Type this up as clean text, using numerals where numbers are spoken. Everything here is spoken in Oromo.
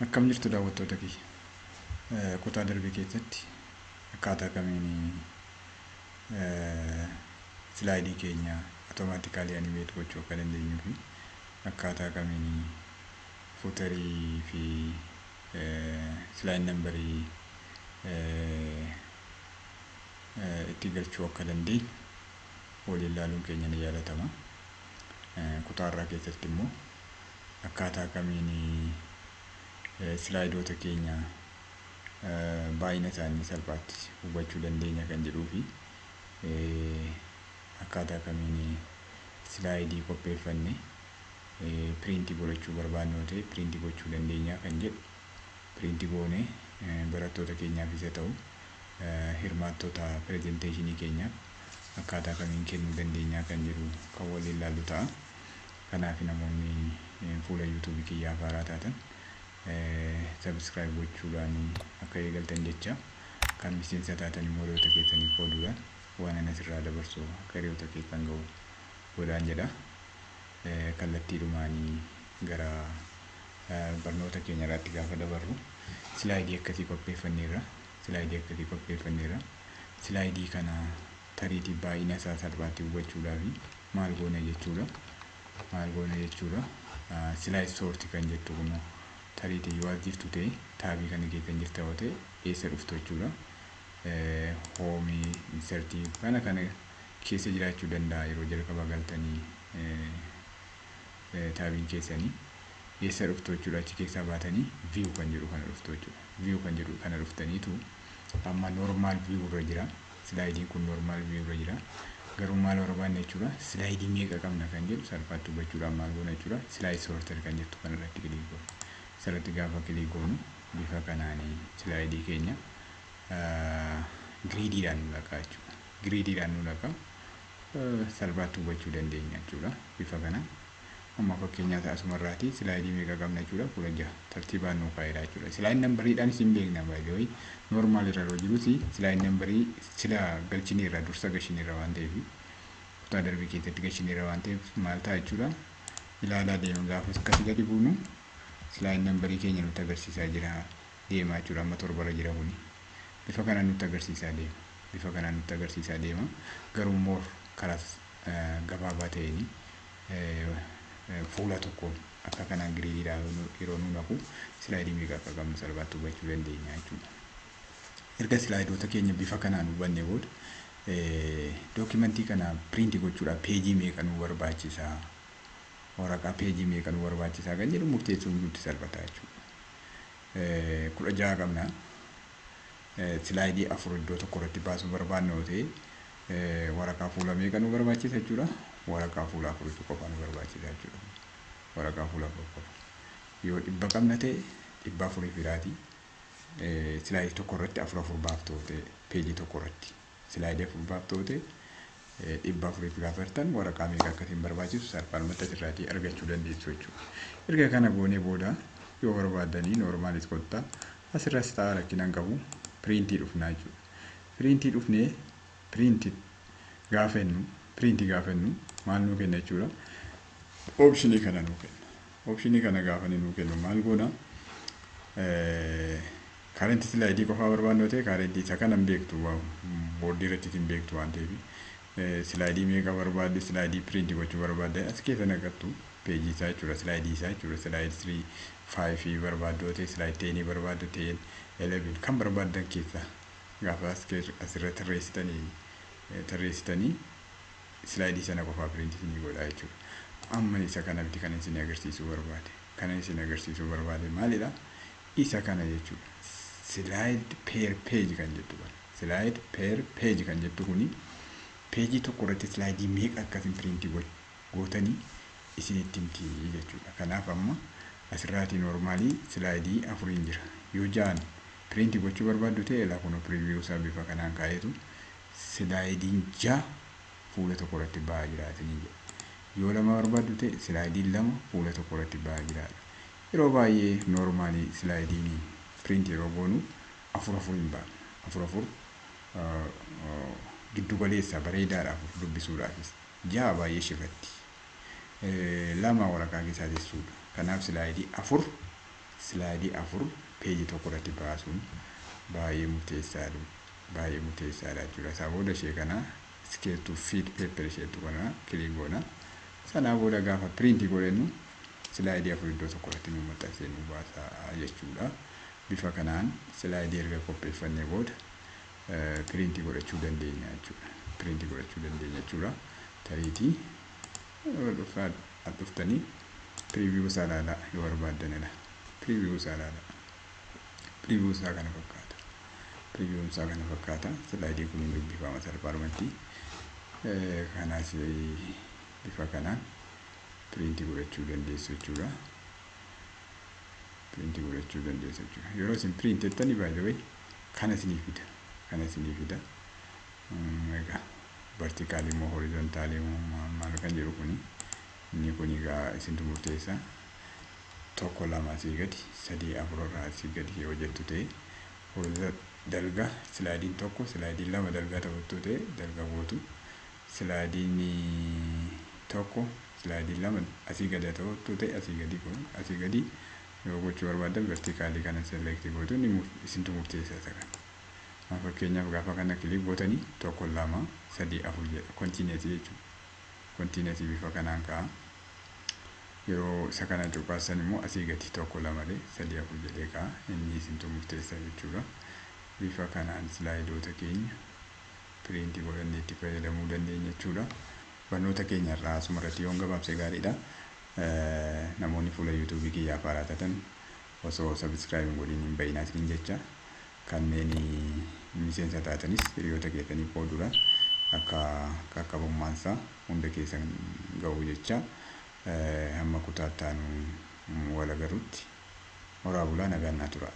Akkam jirtu, daawwattoota kiyya? Kutaa darbe keessatti akkaataa kamiin slideii keenya automatically animate gochuu akka dandeenyuu fi akkaataa kamiin footerii fi slide numberii itti galchuu akka dandeenyu waliin ilaaluun keenya ni yaadatama. Kutaa irraa keessatti immoo akkaataa kamiin slideoota keenya baay'ina isaanii salphaatti hubachuu dandeenya kan jedhuu fi akkaataa kamiin slideii qopheeffanne printii godhachuu barbaannu yoo ta'e printii gochuu dandeenya kan jedhu, printii goonee barattoota keenyaafis haa ta'u hirmaattota presentationii keenyaaf akkaataa kamiin kennuu dandeenya kan jedhu kan waliin ilaallu ta'a. Kanaaf namoonni fuula YouTubeii kiyyaaf haaraa taatan subscribe gochuudhaan akka eegaltan jecha, kan miseensa taatan immoo hiriyoota keessaniif qooduudhaan waan ani asirraa dabarsu akka hiriyoota keessan ga'u godhaan jedha. Kallattiidhumaanii gara barnoota keenya irratti gaafa dabarru, slideii akkasii qopheeffanneerra. Slideii akkasii qopheeffanneerra. Slideii kana tariitii baay'ina isaa salphaatti hubachuudhaaf maal goona jechuudha? Maal goona jechuudha? Slide sort kan jettu kun, tariitii yoo as jirtu ta'e, tabii kana keessa hin jirta yoo ta'e, eessa dhuftu jechuudha? Homeii, insertii kana keessa jiraachuu danda'a. Yeroo jalqaba galtanii tabiin keessanii eessa dhuftu jechuudha? Achi keessaa baatanii view kan jedhu kana dhuftu jechuudha. View kan jedhu kana dhuftaniitu amma normal view irra jira. Slideiin kun normal view irra jira. Garuu maal barbaanne jechuudha? Slideii meeqa qabna kan jedhu salphaatti hubachuudhaan maal goona jechuudha? Slide sorter kan jettu kanarratti click goona. Asirratti gaafa click goonu, bifa kanaan slideii keenya gridiidhaan nu laqa jechuudha. Gridiidhaan nu laqa, salphaatti hubachuu dandeenya jechuudha. Bifa kanaan amma fakkeenyaaf asumarraati slideii meeqa qabna jechuudha? 16 tartiibaan nu kaa'edha jechuudha. Slide numberiidhaanis hin beekna baay'ee. Normal irra yeroo jirus slide numberii sila galchineerra, dursa galchineerra waan ta'eef, kutaa darbii keessatti galchineerra waan ta'eef, maal ta'a jechuudha? Ilaalaa deema. Gaafa akkasii gadi buunu slide numberii keenya nutti agarsiisaa jira deema jechuudha. Amma 7rra jira kuni. Bifa kanaan nutti agarsiisaa deema. Bifa kanaan nutti agarsiisaa deema. Garuu immoo karaa gabaabaa ta'een fuula tokkoon akka kanaan gridiidhaan yeroo nu naqu, slideii meeqa akka qabnu salphaatti hubachuu dandeenya jechuudha. Erga slideoota keenya bifa kanaan hubanne booda, documentii kana printii gochuudhaaf pageii meeqa nu barbaachisaa? Waraqaa pageii meeqa nu barbaachisaa kan jedhu murteessuun nutti salphata jechuudha. 16 qabna. Slideii afur iddoo tokko irratti baasuu barbaanne yoo ta'e, waraqaa fuula meeqa nu barbaachisa jechuudha? Waraqaa fuula afuritu qofa nu barbaachisa jechuudha. Waraqaa fuula 4 qofa. Yoo 100 qabna ta'e, 400 firaati. Slideii tokko irratti afur afur baaftoo ta'e, pageii tokko irratti slideii afur baaftoo ta'e, 400 gaafa hirtan waraqaa meeqa akkasiin barbaachisu salphaadhumatti asirraatii argachuu dandeessu jechuudha. Erga kana goonee booda, yoo barbaaddanii normalis kottaa, asirras ta'a, rakkina hin qabu, printii dhufnaa jechuudha. Printii dhufnee printii gaafa jennu, printii gaafa jennu maal nuu kenna jechuudha? Optionii kana nuu kenna. Optionii kana gaafa inni nuu kennu maal goona? Current slideii qofaa barbaannu ta'e, currentii isa kana hin beektu, boardii irratti hin beektu waan ta'eef, slideii meeqa barbaadde, slideii printii gochuu barbaadde as keessa naqattu, pageii isaa jechuudha, slideii isaa jechuudha. Slide 3, 5 barbaaddu ta'e, slide 10 barbaaddu, 10, 11 kan barbaaddan keessa gaafa asirra tarreessitanii, slideii sana qofaa printii isinii godha jechuudha. Amma isa kana miti kan isin agarsiisuu barbaade. Kan isin agarsiisuu barbaade maalidha? Isa kana jechuudha. Slide per page kan jettu kana. Slide per page kan jettu kuni pageii tokko irratti slideii meeqa akkasin printii gootanii isinitti himti jechuudha. Kanaaf amma asirraatii normalii slideii afuriin jira. Yoo ja'an printii gochuu barbaaddu ta'e, ilaa kun preview isaa bifa kanaan kaa'eetu slideiin 6 fuula tokko irratti ba'aa jira isinii jedha. Yoo lama barbaaddu ta'e, slideiin 2 fuula tokko irratti ba'aa jiraadha. Yeroo baay'ee normalii slideiin print yeroo goonu afur afur hin baafna. Afur afur giddu galeessa, bareedaadha afur dubbisuudhaafis. 6 baay'ee shifatti. 2 waraqaa keessaa teessuudha. Kanaaf slideii afur Slideii 4 pageii tokko irratti baasuun baay'ee murteessaadha. Baay'ee murteessaadha jechuudha. Isaa booda ishee kana "scale to fit paper" isheetu kana click goona. Sanaa booda gaafa printii godhannu slideii 4 iddoo tokko irratti nu maxxansee nu baasa jechuudha. Bifa kanaan slideii erga qopheeffannee booda printii godhachuu dandeenya jechuudha. Printii godhachuu dandeenya jechuudha. Tariitii dhuftanii preview isaa ilaalaa yoo barbaaddanidha. Preview isaa ilaalaa. Preview isaa kana fakkaata. Previewn isaa kana fakkaata. Slideii kun hin dubbifama salphaadhumatti. Kanaas bifa kanaan printii godhachuu dandeessu jechuudha. Printii godhachuu dandeessu jechuudha. Yeroo isin print jettanii, by the way, kana isinii fida. Kana isinii fida. Egaa verticalii immoo horizontalii immoo maal kan jedhu kuni, inni kun egaa isintu murteessa. Tokko, lama asii gadi, sadii, afur irraa asii gadi yoo jettu ta'e, dalga slideiin tokko, slideiin lama dalga ta'uttu ta'e dalga gootu. Slideiin tokko, slideiin lama asii gadi ta'uttu ta'e asii gadi, asii gadi yoo gochuu barbaadan verticalii kana select gootu. Inni isintu murteessa isa kana. Fakkeenyaaf gaafa kana click gootanii tokko, lama, sadii, afur jedha, continuousii jechuudha. Continuousii bifa kanaan ka'a. Yeroo isa kana cuqaasan immoo asii gadi tokko, lama, sadii, afur jedhee ka'a. Inni isintu murteessa jechuudha. Bifa kanaan slideoota keenya printii godhannee itti fayyadamuu dandeenya jechuudha. Barnoota keenya irraa asuma irratti yoon gabaabse gaariidha. Namoonni fuula YouTubeii kiyyaaf haaraa taatan osoo subscribe hin godhin hin bayinaa isiniin jecha. Kanneen miseensa taatanis hiriyoota keessanii qooduudhaan akka qaqqabummaansaa hunda keessan ga'u jecha, hamma kutaa itti aanu wal agarrutti horaa bulaa, nagaan naa tura.